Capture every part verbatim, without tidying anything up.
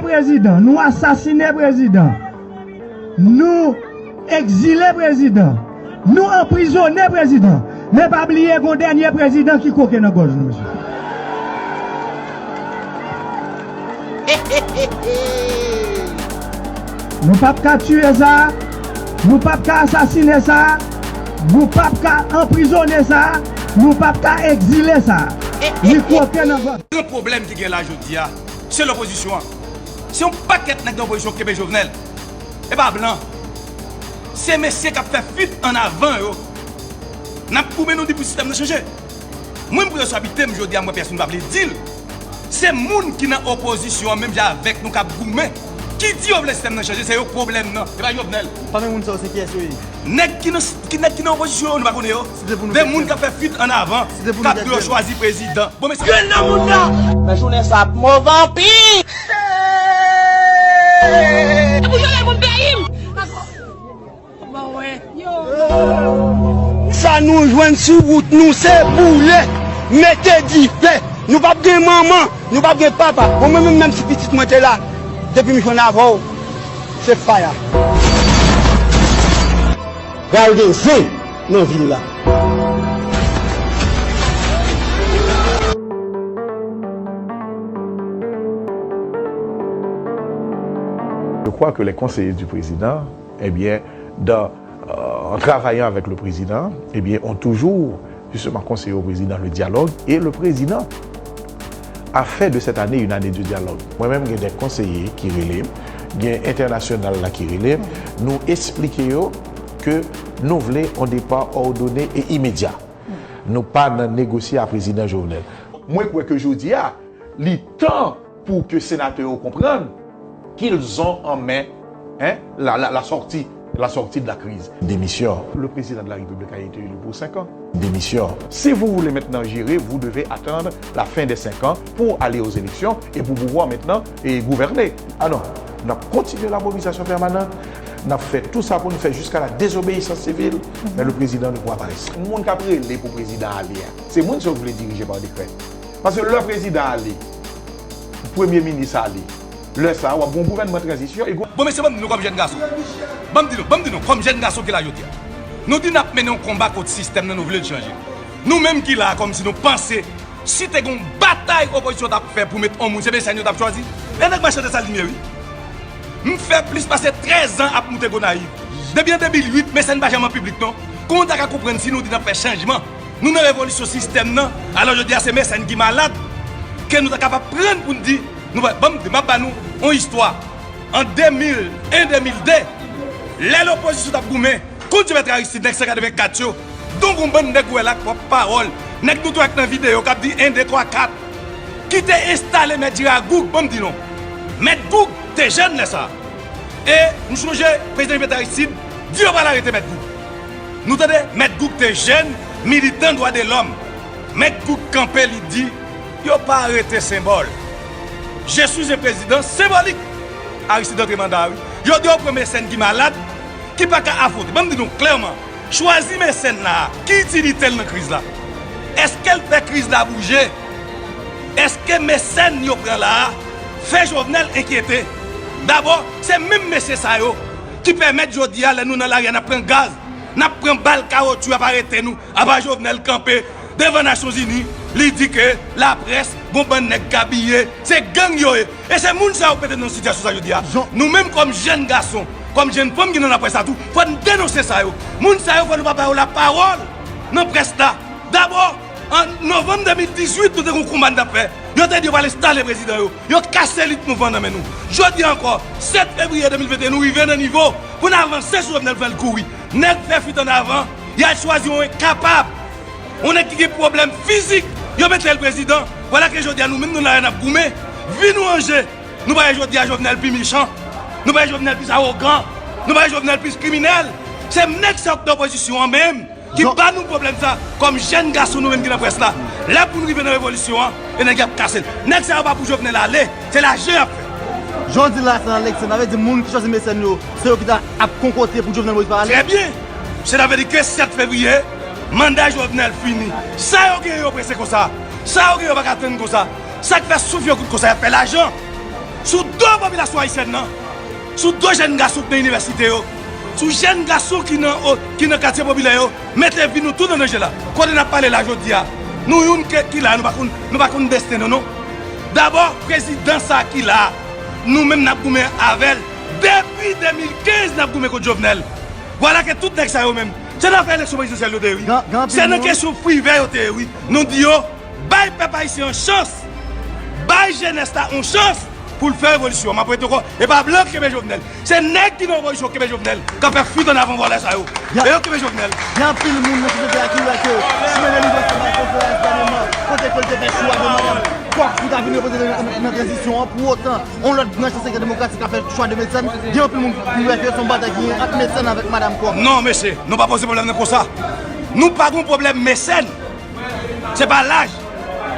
Prezidan, nou asasinen prezidan, nou egzile prezidan, nou anprizone prezidan. Men pa bliye gon dènye prezidan ki kwoke nan gòj nou, mesye. Nou p ap ka tiye sa, nou p ap ka asasinen sa, nou p ap ka anprizone sa, nou p ap ka egzile sa. Li kwoke nan gòj. Gran pwoblèm ki gen la jodi a, se lopozisyon an. Se yon pakèt nèg nan opozisyon ki kenbe Jovenel. E pa blan. Se mesye k ap fè fuite en avant yo. N ap goumen, nou di pou sistèm nan chanje. Mwen, m pran responsabilite m jodi a, m wè pyès moun pa vle di l. Se moun ki nan opozisyon an, menm jan avèk nou, k ap goumen, ki di yo vle sistèm nan chanje, se yo k pwoblèm nan, e pa Jovenel. Pami moun sa yo, se kiyès yo ye? Nèg ki nan, ki, nèg ki nan opozisyon yo, nou pa konnen yo. De moun k ap fè fuite en avant, k ap di yo chwazi prezidan. Bon, mesye. Grenn nan moun nan! Men jounen sa ap move anpil! Pou jwenn moun peyi m! Sa nou jwenn sou wout nou, se boule, mete dife. Nou p ap gen manman, nou p ap gen papa. Bon, mwen menm, menm si pitit mwen te la, depi m jwenn avè w, se faya. Pral gen zen nan vil la. Je crois que les conseillers du président, eh bien, dans, euh, en travaillant avec le président, eh bien, ont toujours justement conseillé au président le dialogue et le président a fait de cette année une année de dialogue. Mwen menm, gen de konseye ki rele m, gen entènasyonal la ki rele m, nou esplike yo ke nou vle yon depa òdone e imedya. Nou pa nan negosye a prezidan Jovenel. Mwen kwè ke jodi a, li tan pou ke senatè yo konprann qu'ils ont en main, hein, la, la, la sortie, la sortie de la crise. Démission. Le président de la République a été élu pour cinq ans. Démission. Si vous voulez maintenant gérer, vous devez attendre la fin des cinq ans pour aller aux élections et pour pouvoir maintenant, eh, gouverner. Ah non, n ap kontinye la mobilisation permanente, n ap fè tout sa pou nou fè jusqu'à la désobéissance civile, mais le président ne pourra pas rester. Moun k ap rele pou prezidan ale a, se moun sa yo k vle dirije pa dekrè. Paske lè prezidan ale, premye minis ale, lè sa a, w ap gen yon gouvènman tranzisyon. E gou- Bon, mesye, ban m di nou kòm jèn gason. Ban m di nou, ban m di nou, kòm jèn gason ki la jodi a. Nou di n ap mennen yon konba kont sistèm nan, nou vle l chanje. Nou menm ki la a, kòmsi nou panse, si te gen yon batay opozisyon t ap fè pou met yon moun, se Mecène yo t ap chwazi. E nèg Machann Desalinyen, wi. M fè plis pase trèz an ap moute Gonayiv. Depi an de mil uit, Mecène pa janm an piblik, non. Kòman w ta ka konprann si nou di n ap fè chanjman? Nou nan revolisyon sistèm nan, alò jodi a se Mecène ki malad, ke nou ta kapab pran pou n di, nou pa, ban m di, m ap ba nou yon istwa. An de mil en, de mil de, lè lopozisyon t ap goumen kont Joventry Aristide, nèg san katrevenkat yo, donk yon bann nèg ou wè la k pwòp pawòl, nèg nou tou wè k nan videyo k ap di en, de, twa, kat, ki te enstale Mèt Jera Goug, ban m di non. Mèt Goug te jèn lè sa a. E m sonje prezidan Joventry Aristide di yo pral arete Mèt Goug. Nou tande, Mèt Goug te jèn militan dwa de lòm. Mèt Goug kanpe, li di, yo pa arete Senbòl. Je suis un président symbolique. Aristide antre manda a, wi. Yo di yo pran Mecène ki malad, ki pa ka afwonte. Ban m di nou klèman, chwazi Mecène la a, ki itilite l nan kriz la? Èske l fè kriz la bouje? Èske Mecène yo pran la a fè Jovenel enkyete? Dabò, se menm mesye sa yo ki pèmèt jodi a, lè nou nan lari a, n ap pran gaz, n ap pran bal, kawotchou, y ap arete nou. Apa Jovenel kanpe devan Nasyonzini, li di ke laprès, gon bann nèg k abiye, se gang yo ye. E se moun sa yo k mete n nan sitiyasyon sa jodi a. Nou menm kòm jèn gason, kòm jèn fanm ki nan laprès la tou, fò n denonse sa yo. Moun sa yo, fò nou pa ba yo lapawòl nan près la. Dabò, an novanm de mil dizuit, nou te gon konba n t ap fè. Yo te di yo pral enstale prezidan yo. Yo kase lit mouvman nan men nou. Jodi a ankò, sèt fevriye de mil venteyen, nou rive nan nivo pou n avanse sou Jovenel, fè l kouri. Nèg fè fuit an avan, y al chwazi yon enkapab. Yon nèg ki gen pwoblèm fizik, yo mete l prezidan. Vwala ke jodi a nou menm nou la n ap goumen. Vi nou an je. Nou pa wè jodi a Jovenel pi mechan. Nou pa wè Jovenel plis awogan. Nou pa wè Jovenel plis kriminèl. Se nèg sa yo k nan opozisyon an menm ki ba nou pwoblèm sa. Kòm jèn gason nou menm ki nan près la, lè pou nou rive nan revolisyon an, e nèg y ap kase l. Nèg sa yo pa pou Jovenel ale. Se lajan y ap fè. Jan w di la, se nan eleksyon. Sa vle di moun ki chwazi Mecène yo, se yo ki ta ap konkote pou Jovenel Moïse pa ale? Trè byen. Se ta vle di ke sèt fevriye, manda Jovenel fini. Sa yo genyen yo prese konsa? Sa yo genyen yo pa ka tann konsa? Sa k fè souf yo kout konsa? Y ap fè lajan. Sou do popilasyon ayisyèn nan, sou do jèn gason k nan inivèsite yo, sou jèn gason ki nan, o, ki nan katye popilè yo, mete vi nou tout an danje la. Kote n ap pale la jodi a, nou youn ke, ki la, nou pa konn, nou pa konn desten nou, non. Dabò, prezidan sa ki la, nou menm n ap goumen avè l. Depi de mil kenz, n ap goumen kont Jovenel. Vwala ke tout nèg sa yo menm, se nan afè eleksyon prezidansyèl yo te ye, wi. Se nan kesyon prive yo te ye, wi. Nou di yo, bay pèp ayisyen an chans. Bay jenès la yon chans pou l fè revolisyon. M ap repete ankò, e pa blan ki kenbe Jovenel. Se nèg ki nan opozisyon ki kenbe Jovenel, k ap fè fuit an avan vòlè sa yo. E yo ki kenbe Jovenel. Gen anpil moun nan sosyete a ki wè ke Simeon Delivre se bay konferans dènyèman, kote ke l te fè chwa de madanm Kòk pou ta vin reprezante nan, nan tranzisyon an. Pou otan, yon lòt branch nan sektè demokratik la fè chwa de Mecène. Gen anpil moun ki wè ke se yon batay ki gen ant Mecène avèk madanm Kòk. Non, mesye, nou pa poze pwoblèm nan konsa. Nou pa gen pwoblèm Mecène. Se pa laj.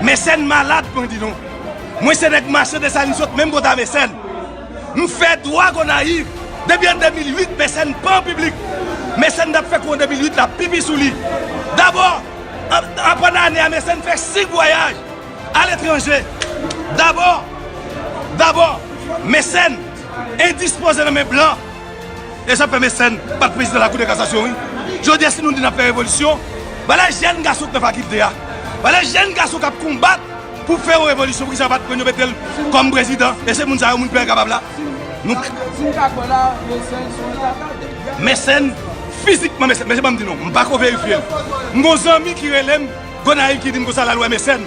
Mecène malad, pou di nou. Mwen se nèg Machan Desalin sot menm kote a Mecène. M fè dwa Gonayiv. Depi an de mil uit, Mecène pa an piblik. Mecène t ap fè kou an de mil uit, l ap pipi sou li. Dabò, an, an pandan ane a, Mecène fè senk vwayaj aletranje. Dabò, dabò, Mecène endispoze nan men blan. E sa fè Mecène pa t prezidan Lakou de Kasasyon, wi. Jodi a, si nou di n ap fè revolisyon, vwala jèn gason k nan fakilte a. Vwala jèn gason k ap konbat pou fè yon revolisyon. Poukisa yo pa t pran yo mete l kòm prezidan? E se moun sa yo, moun pè kapab la. Nou... Si m ka kwè la, Mecène se yon... Mecène, fizikman, Mecène, mesye, ban m di nou, m pa ko verifye l. M gon zanmi ki rele m, Gonayiv, ki di m konsa l al wè Mecène.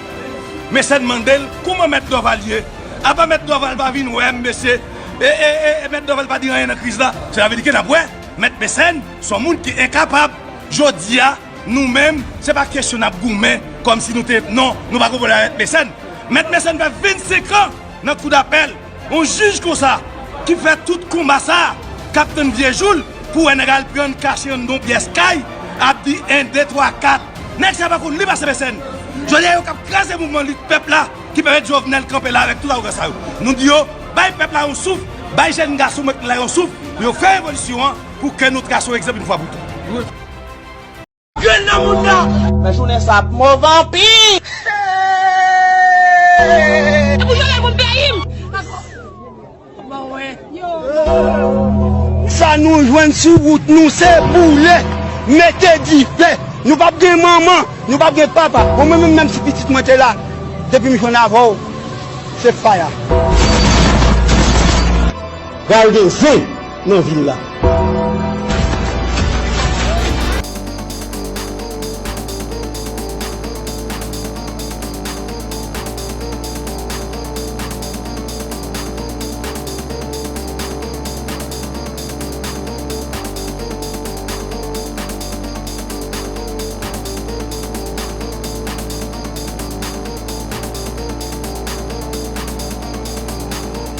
Mecène mande l, kouman Mèt Dorval ye? Apa Mèt Dorval pa vin wè m, mesye? E, e, e, e Mèt Dorval pa di anyen nan kriz la? Se sa vle di ke n ap wè Mèt Mecène se yon moun ki enkapab. Jodi a, nou menm, se pa kesyon n ap goumen kòmsi nou te, non, nou pa gon pwoblèm avèk Mecène. Mèt Mecène fè vennsenk an nan kou dapèl. Yon jij konsa ki fè tout konba sa a, k ap tann vye jou l pou wè nèg al pran kache anndan yon pyès kay, ap di en, de, twa, kat. Nèg sa pa konn li pase Mecène. Jodi a, yo k ap kraze mouvman lit pèp la ki pèmèt Jovenel kanpe la avèk tout awogans sa yo. Nou di yo, bay pèp la yon souf, bay jèn gason mwen la yon souf, pou yo fè revolisyon an, pou ke nou trase yon egzanp yon fwa pou tout. Grenn nan moun nan! Men jounen sa ap move anpil! Se pou jwenn moun peyi m! Sa nou jwenn sou wout nou, se boule, mete dife. Nou p ap gen manman, nou p ap gen papa. Bon, mwen menm, menm si pitit mwen te la, depi m jwenn avè w, se faya. Pral gen zen nan vil la.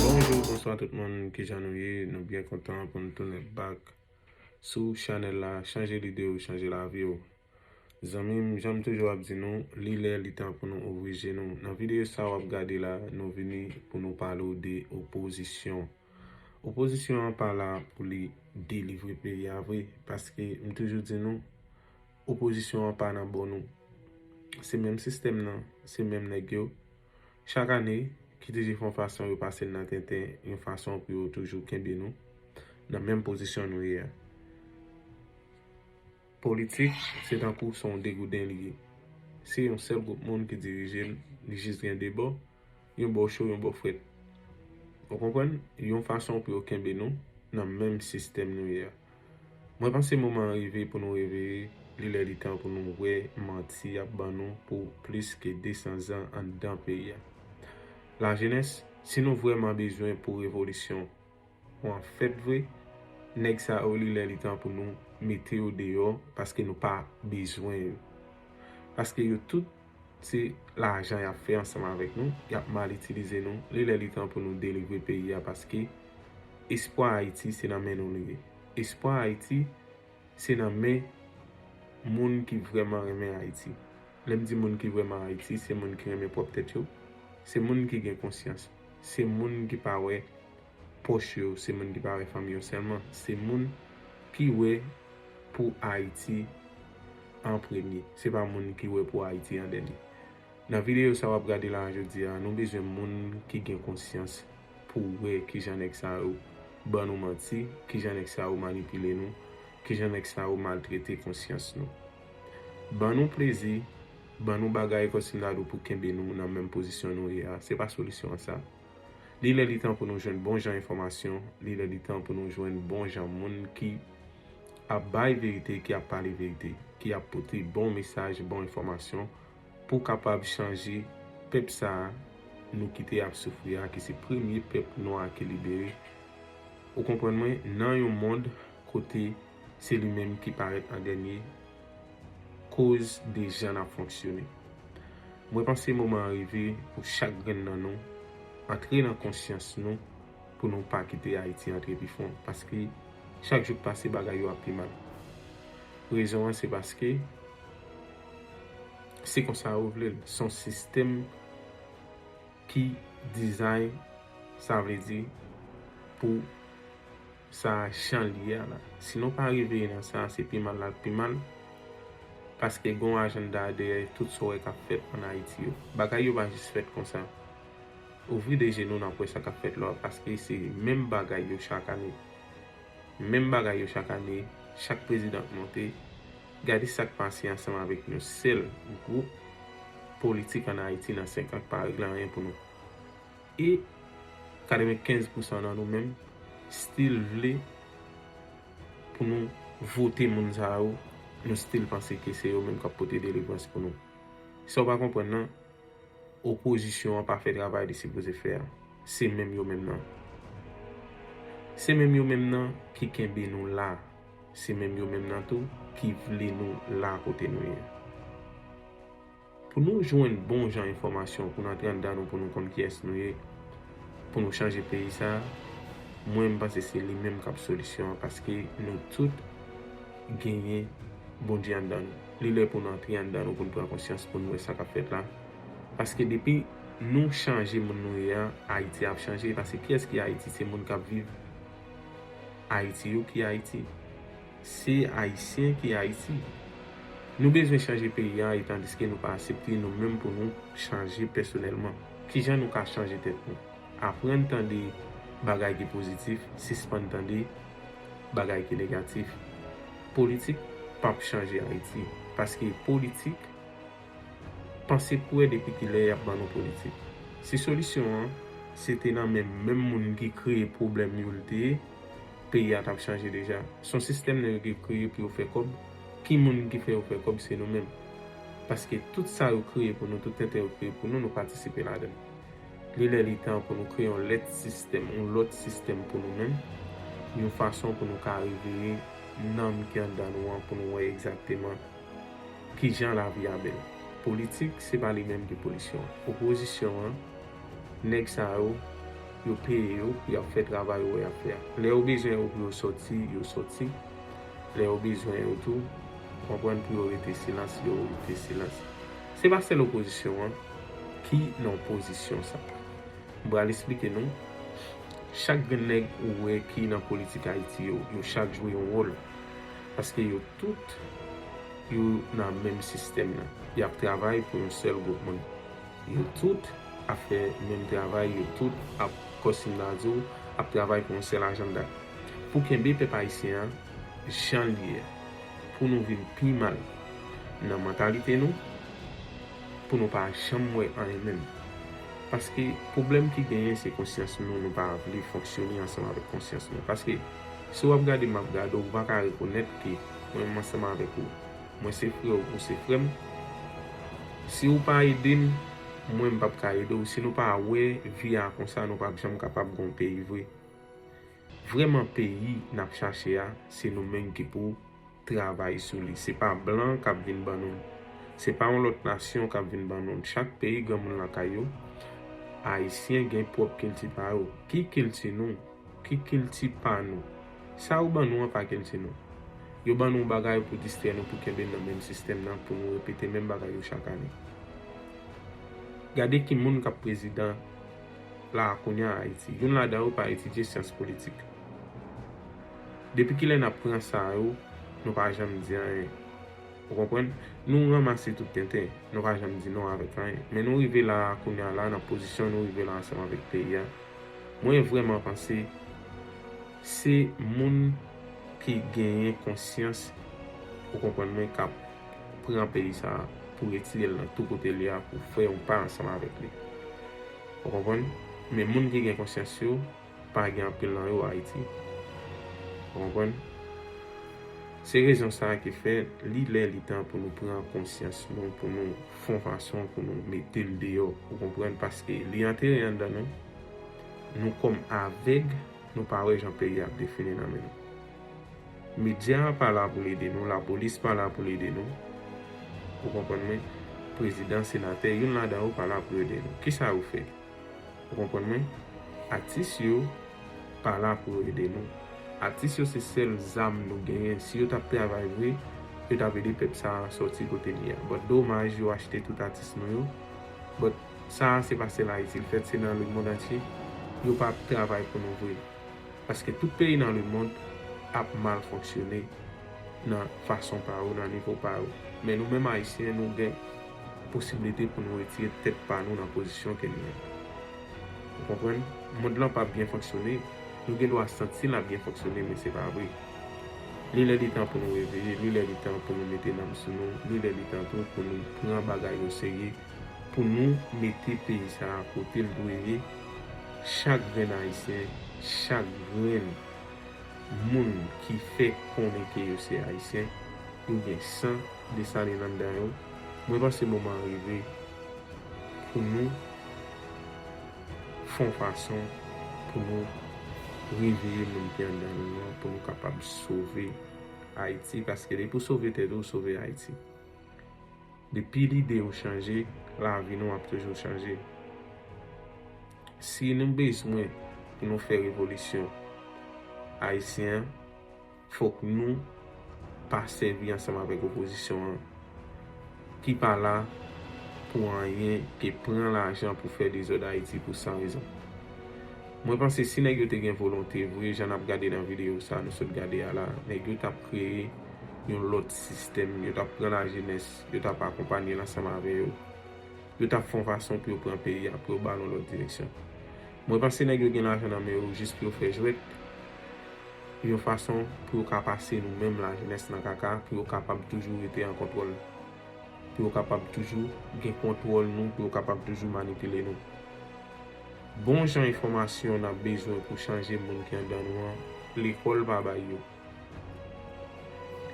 Bonjou, bonswa tout moun, kijan nou ye? Nou byen kontan pou nou tounen back sou chanèl la. Chanje lide w, chanje lavi w. Zanmi m, jan m toujou ap di nou, li lè li tan pou nou ouvri je nou. Nan videyo sa w ap gade la, nou vini pou nou pale w de opozisyon. Opozisyon an pa la pou li delivre peyi a vre, paske m toujou di nou, opozisyon an pa nan bò nou. Se menm sistèm nan, se menm nèg yo. Chak ane, ki toujou fè yon fason yo pase n nan tenten, yon fason pou yo toujou kenbe nou nan menm pozisyon nou ye a. Politik, se tankou se yon degouden li ye. Se yon sèl gwoup moun ki dirije l, li jis gen de bò, yon bò cho, yon bò frèt. Ou konprann? Yon fason pou yo kenbe nou nan menm sistèm nou ye a. Mwen panse moman an rive pou nou reveye, li lè li tan pou nou wè manti y ap ban nou pou plis ke de san zan anndan peyi a. Lajenès, si nou vrèman bezwen pou revolisyon, w ap fèt vre, nèg sa yo li lè li tan pou nou mete yo deyò, paske nou pa bezwen yo. Paske yo tout se lajan y ap fè ansanm avèk nou, y ap mal itilize nou, li lè li tan pou nou delivre peyi a, paske espwa Ayiti se nan men nou li ye. Espwa Ayiti se nan men moun ki vrèman renmen Ayiti. Lè m di moun ki vrèman Ayiti, se moun ki renmen pwòp tèt yo, se moun ki gen konsyans, se moun ki pa wè pòch yo, se moun ki pa wè fanmi yo sèlman, se moun ki wè pou Ayiti an premye, se pa moun ki wè pou Ayiti an dènye. Nan videyo sa w ap gade la a jodi a, nou bezwen moun ki gen konsyans, pou wè kijan nèg sa yo ban nou manti, kijan nèg sa yo manipile nou, kijan nèg sa yo maltrete konsyans nou. Ban nou plezi, ban nou bagay kòm si m ta di w pou kenbe nou nan menm pozisyon nou ye a. Se pa solisyon an sa. Li lè li tan pou nou jwenn bon jan enfòmasyon, li lè li tan pou nou jwenn bon jan moun ki ap bay verite, ki ap pale verite, ki ap pote bon mesaj, bon enfòmasyon pou kapab chanje pèp sa a nou kite ap soufri a, ki se premye pèp nwa ki libere. Ou konprann mwen? Nan yon mond kote se li menm ki parèt an dènye koz de jan n ap fonksyone. Mwen panse moman an rive pou chak grenn nan nou antre nan konsyans nou pou nou pa kite Ayiti antre pi fon, paske chak jou k pase bagay yo ap pi mal. Rezon an se paske se konsa yo vle l. Se yon sistèm ki dizay, sa vle di pou sa jan l ye a la. Si nou pa reveye nan sa, se pi mal l ap pi mal, paske gen yon ajanda dèyè tout sa w wè k ap fèt ann Ayiti yo. Bagay yo pa jis fèt konsa. Ouvri de je nou n ap wè sa k ap fèt la, paske se menm bagay yo chak ane. Menm bagay yo chak ane, chak prezidan k monte. Gade sa k pase ansanm avèk yon sèl gwoup politik ann Ayiti nan senk an k pa regle anyen pou nou. E katrevenkenz pousan nan nou menm still vle pou nou vote moun sa yo, nou still panse ke se yo menm k ap pote delivrans pou nou. Sa w pa konprann nan, opozisyon an pa fè travay li sipoze fè a. Se menm yo menm nan. Se menm yo menm nan ki kenbe nou la. Se menm yo menm nan tou ki vle nou la kote nou ye. Pou nou jwenn bon jan enfòmasyon, pou n antre anndan nou, pou nou konn kiyès nou ye, pou nou chanje peyi sa a, mwen, m panse se li menm k ap solisyon an, paske nou tout genyen Bondye anndan nou. Li lè pou nou antre anndan nou, pou nou pran konsyans, pou nou wè sa k ap fèt la. Paske depi nou chanje moun nou ye a, Ayiti ap chanje. Paske kiyès ki Ayiti? Se moun k ap viv Ayiti yo ki Ayiti. Se Ayisyen ki Ayiti. Nou bezwen chanje peyi a, e tandiske nou pa aksepte nou menm pou nou chanje pèsonèlman. Kijan nou ka chanje tèt nou? Aprann tande bagay ki pozitif, sispann tande bagay ki negatif. Politik p ap chanje Ayiti, paske politik panse pou wè depi kilè y ap ban nou politik. Si solisyon an se te nan men menm moun ki kreye pwoblèm yo l te ye, peyi a t ap chanje deja. Se yon sistèm nèg yo ki kreye pou yo fè kòb. Ki moun ki fè yo fè kòb? Se nou menm. Paske tout sa yo kreye pou nou, tout tenten yo kreye pou nou, nou patisipe ladan l. Li lè li tan pou nou kreye yon lèt sistèm, yon lòt sistèm pou nou menm, yon fason pou nou ka reveye nanm ki anndan nou an, pou nou wè egzakteman kijan lavi a bèl. Politik, se pa li menm ki polisyon an. Opozisyon an, nèg sa yo, yo peye yo pou y ap fè travay yo wè y ap fè a. Lè yo bezwen yo pou yo sòti, yo sòti. Lè yo bezwen yo tou, konprann, pou yo rete silans, yo rete silans. Se pa sèl opozisyon an ki nan pozisyon sa. M pral esplike nou. Chak grenn nèg ou wè ki nan politik Ayiti yo, yo chak jwe yon wòl. Paske yo tout, yo nan menm sistèm nan. Y ap travay pou yon sèl gwoup moun. Yo tout ap fè menm travay, yo tout ap, kòm si m ta di w, ap travay pou yon sèl ajanda. Pou kenbe pèp ayisyen an jan l ye a, pou nou vin pi mal nan mantalite nou, pou nou pa janm wè anyen menm. Paske pwoblèm ki genyen se konsyans nou, nou pa vle fonksyone ansanm avèk konsyans nou. Paske si w ap gade m ap gade w, ou pa ka rekonèt ke mwen menm ansanm avèk ou, mwen se frè w, ou se frè m. Si w pa ede m, mwen m p ap ka ede w. Si nou pa wè vi a konsa, nou p ap janm kapab gen yon peyi vre. Vrèman peyi n ap chache a, se nou menm ki pou travay sou li. Se pa blan k ap vin ban nou l. Se pa yon lòt nasyon k ap vin ban nou l. Chak peyi granmoun lakay yo. Ayisyen gen pwòp kilti pa yo. Ki kilti nou? Ki kilti pa nou? Sa yo ban nou an pa kilti nou. Yo ban nou yon bagay pou distrè nou, pou kenbe n nan menm sistèm nan, pou nou repete menm bagay yo chak ane. Gade ki moun k ap prezidan la kounye a Ayiti. Youn ladan yo pa etidye syans politik. Depi kilè n ap pran sa yo, nou pa janm di anyen. Ou konprann? Nou ranmase tout tenten, nou pa janm di non avèk anyen. Men nou rive la a kounye a la, nan pozisyon nou rive la ansanm avèk peyi a. Mwen vrèman panse se moun ki genyen konsyans, ou konprann mwen, k ap pran peyi sa a pou retire l nan tout kote l ye a, pou fè yon pa ansanm avèk li. Ou konprann? Men moun ki gen konsyans yo, pa gen anpil nan yo Ayiti. Ou konprann? Se rezon sa a ki fè li lè li tan pou nou pran konsyans nou, pou nou fè yon fason pou nou mete l deyò. Ou konprann? Paske li antere anndan nou. Nou kòm avèg, nou pa wè jan peyi a ap defile nan men nou. Medya a pa la pou l ede nou, lapolis pa la pou l ede nou. Ou konprann mwen? Prezidan, senatè, youn ladan yo pa la pou ede nou. Kisa yo fè? Ou konprann mwen? Atis yo pa la pou yo ede nou. Atis yo se sèl zam nou genyen. Si yo t ap travay vre, yo t ap ede pèp sa a sòti kote li a. But domaj, yo achte tout atis nou yo. But sa a se pa sèl Ayiti l fèt, se nan lemonn antye. Yo pa ap travay pou nou vre. Paske tout peyi nan lemonn ap mal fonksyone nan fason pa yo, nan nivo pa yo. Men nou menm Ayisyen, nou gen posiblite pou nou retire tèt pa nou nan pozisyon ke nou ye. Ou konprann? Mond lan p ap byen fonksyone. Nou gen dwa santi l ap byen fonksyone, men se pa vre. Li lè li tan pou nou reveye, li lè li tan pou nou mete nanm sou nou, li lè li tan tou pou nou pran bagay yo serye, pou nou mete peyi sa a kote l dwe ye. Chak grenn Ayisyen, chak grenn moun ki fè konnen ke yo se Ayisyen, yo gen san Desalin anndan yo. Mwen panse moman an rive pou nou fè yon fason pou nou reveye moun ki anndan nou an, pou nou kapab sove Ayiti, paske depi w sove tèt ou, w sove Ayiti. Depi lide yo chanje, lavi nou ap toujou chanje. Si nou bezwen pou nou fè revolisyon ayisyen an, fòk nou pa sèvi ansanm avèk opozisyon an, ki pa la pou anyen ke pran lajan pou fè dezòd Ayiti pou san rezon. Mwen panse si nèg yo te gen volonte vre, jan n ap gade nan videyo sa a nou sot gade a la, nèg yo t ap kreye yon lòt sistèm, yo t ap pran lajenès, yo t ap akonpanye l ansanm avè yo, yo t ap fè yon fason pou yo pran peyi a, pou yo ba l yon lòt direksyon. Mwen panse nèg yo gen lajan nan men yo jis pou yo fè jwèt, yon fason pou yo ka pase nou menm lajenès nan kaka, pou yo kapab toujou rete an kontwòl, pou yo kapab toujou gen kontwòl nou, pou yo kapab toujou manipile nou. Bon jan enfòmasyon n ap bezwen pou chanje moun ki anndan nou an, lekòl pa bay yo.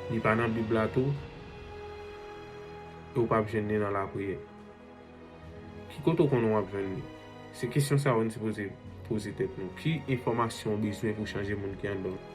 Li pa nan Bib la tou, e w p ap jwenn li nan lapriyè. Ki kote w konnen w ap jwenn li? Se kesyon sa yo n sipoze poze tèt nou. Ki enfòmasyon w bezwen pou chanje moun ki anndan w?